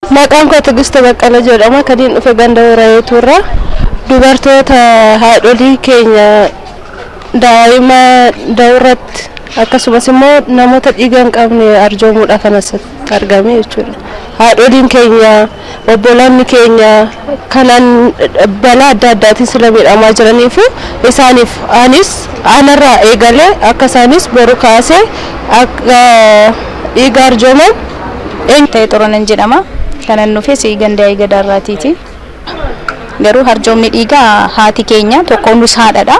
Maqaan koo Tigist Baqqala jedhama. Kan inni dhufe ganda Horayeetu irraa. Dubartoota haadholii keenya daa'ima da'uurratti akkasumas immoo namoota dhiiga hin qabne arjoomuudhaaf kan asitti argame jechuudha. Haadholiin keenya, obboloonni keenya kanaan balaa adda addaatiin sila miidhamaa jiraniif, isaaniif anis anarraa eegalee akka isaanis boru kaasee akka dhiiga arjooman. Ta'e Xoronan jedhama. Kanan dhufes ganda Gadaarraatiiti. Garuu harjoomni dhiigaa haati keenya tokko nus haadhadha.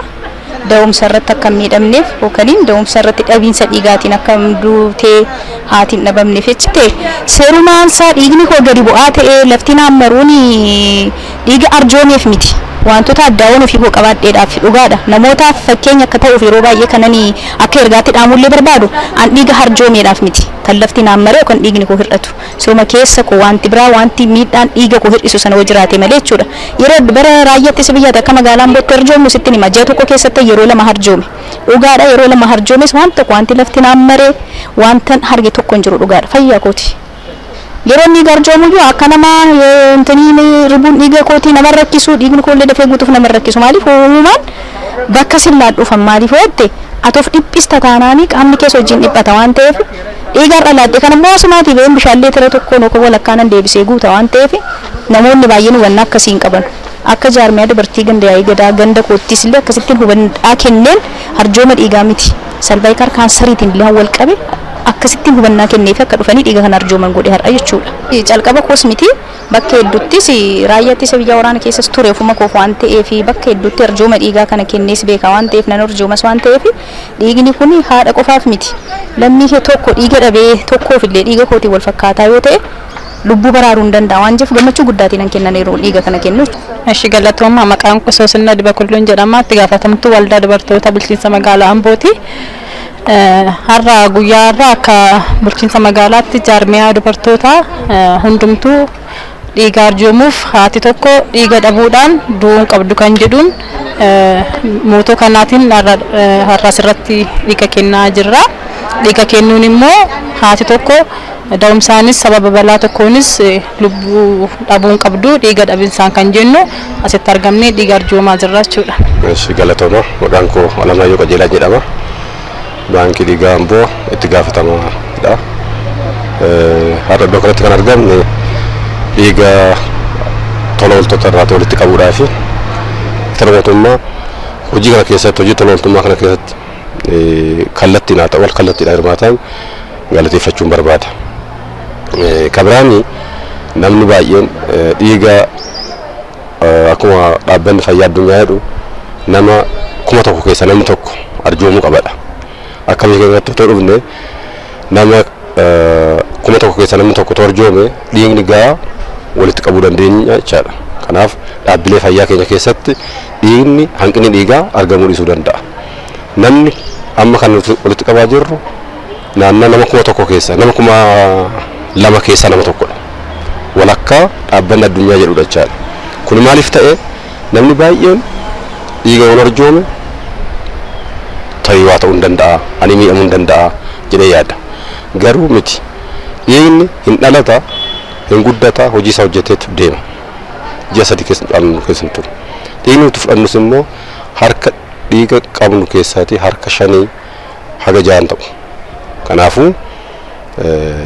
Da'umsa irratti akka hin miidhamneef yookaan da'umsa irratti dhabiinsa dhiigaatiin akka duutee haati hin dhabamneef jechi ta'e, seerumaan isaa dhiigni koo gadi bu'aa ta'ee lafti naan maruun dhiiga arjoomeef miti. Wantoota addaawwan ofii koo qabaadheedhaaf dhugaadha. Namootaaf fakkeenya akka ta'uuf yeroo baay'ee kanani akka ergaatti dhaamullee barbaadu, an dhiiga harjoomeedhaaf miti. Kan lafti naan maree yookaan dhiigni koo hir'atu. Sooma keessa koo wanti biraa, wanti miidhaan dhiiga koo hir'isu sana hoo jiraate malee jechuudha. Yeroo bara raayyaa ittisa biyyaati akka magaalaa Ambootti arjoomnu sitti hima. Ji'a tokko keessatti yeroo lama harjoome. Dhugaadha, yeroo lama harjoomes waan tokko wanti lafti naan maree wanta harge tokko hin jiru, dhugaadha. Fayyaa kooti. Yeroo inni arjoomuyyuu akka nama intanii ribuun dhiiga kootii nama rakkisu, dhiigni koollee dafee guutuuf nama rakkisu. Maaliif? Uumamaan bakka sillaan dhufan. Maaliif hootte, ati of dhiphista taanaanii qaamni keessa wajjin dhiphata waan ta'eef, dhiiga har'a laatte kan immoo asumaatii ba'een bishaan leetira tokkoon yookaan walakkaanan deebisee guuta waan ta'eef, namoonni baay'een hubannaa akkasii hin qaban. Akka jaarmiyaa dubartii ganda Yaa'ii Gadaa ganda koottis illee akkasittiin hubannaa kenneen, harjooma dhiigaa miti, cervical kaansariitiin illee wal qabe akkasittiin hubannaa kenneef akka dhufanii dhiiga kana arjooman godhe har'a jechuudha. Calqaba koos miti, bakka hedduuttis raayyaa ittisa biyyaa waraana keessas ture ofuma koof waan ta'eef, bakka hedduutti arjooma dhiigaa kana kennees beeka waan ta'eef, nan arjoomas waan ta'eef, dhiigni kun haadha qofaaf miti. Lammii tokko dhiiga dhabee tokkoof illee dhiiga kootiin wal fakkaataa yoo ta'e lubbuu baraaruu hin danda'a waan jeef, gammachuu guddaatiin nan kennan yeroo dhiiga kana kennu. Eshi, galatooma. Maqaan koo Soosinnaa Dibakulluun jedhama. Itti gaafatamtuu waldaa dubartoota bulchiinsa magaalaa Ambooti. Har'a guyyaa har'a akka bulchiinsa magaalaatti jaarmiyaa dubartootaa hundumtuu dhiiga arjoomuuf, haati tokko dhiiga dhabuudhaan du'uu hin qabdu kan jedhuun motto kanaatiin har'a asirratti dhiiga kennaa jirra. Dhiiga kennuun immoo haati tokko da'umsaanis sababa balaa tokkoonis lubbuu dhabuu hin qabdu dhiiga dhabinsaan kan jennu asitti argamnee dhiiga arjoomaa jirra jechuudha. Eshi, galatooma. Maqaan koo Alamaayyoo Qajeelaa jedhama. Baankii Dhiigaa Amboo itti gaafatamaadha. Har'a iddoo kanatti kan argamne dhiiga tola ooltota irraa walitti qabuudhaafi. Tola mootummaa hojii kana keessatti, hojii tola ooltummaa kana keessatti kallattiin haa ta'u wal kallattiidhaan hirmaatan galateeffachuun barbaada. Kabiraani namni baay'een dhiiga, akkuma Dhaabbanni Fayyaa Addunyaa jedhu, nama 1000 keessa namni tokko arjoomuu qabadha. Akka biyya keenyatti otoo dhufne nama 1000 keessa namni tokko otoo arjoome dhiigni gahaa walitti qabuu dandeenya jechaadha. Kanaaf dhaabbilee fayyaa keenya keessatti dhiigni, hanqinni dhiigaa argamuu dhiisuu danda'a. Namni amma kan nuti walitti qabaa jirru naannoo nama 1000 keessa, nama 2000 keessa nama tokkodha. Walakkaa Dhaabbanni Addunyaa jedhudha jechaadha. Kun maaliif ta'e? Namni baay'een dhiiga yoon arjoome tarii waa ta'uu hin danda'a, ani miidhamuu hin danda'a jedhee yaada. Garuu miti. Dhiigni hin dhalata, hin guddata, hojii isaa hojjeteetu deema. Ji'a 3 keessa qabnu keessa hin turu. Dhiigni nuti fudhannus immoo harka dhiiga qabnu keessaatii harka shanii haga ja'an ta'u. Kanaafuu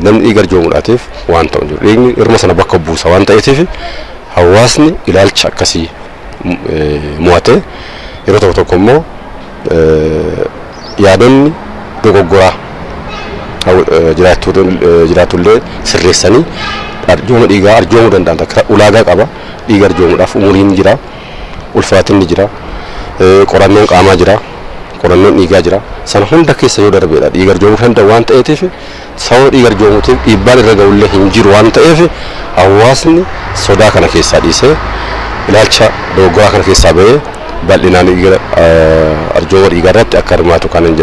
namni dhiiga arjoomuudhaatiif waan ta'u hin jiru. Dhiigni hirma sana bakka buusa waan ta'eetiif, hawaasni ilaalcha akkasii mo'atee, yeroo tokko tokko immoo yaadonni dogoggoraa jiraatullee sirreessanii arjooma dhiigaa arjoomuu danda'an takka ulaagaa qaba. Dhiiga arjoomuudhaaf umuriin jira, ulfaatinni jira, qorannoon qaamaa jira, qorannoon dhiigaa jira. Sana hunda keessa yoo darbeedha dhiiga arjoomuu danda'u waan ta'eetiif, sababa dhiiga arjoomuutiif dhiibbaan irra ga'ullee hin jiru waan ta'eef, hawaasni sodaa kana keessaa dhiisee, ilaalcha dogoggoraa kana keessaa bahee bal'inaan dhiiga arjooma dhiigaa irratti akka hirmaatu kan hin jedhu.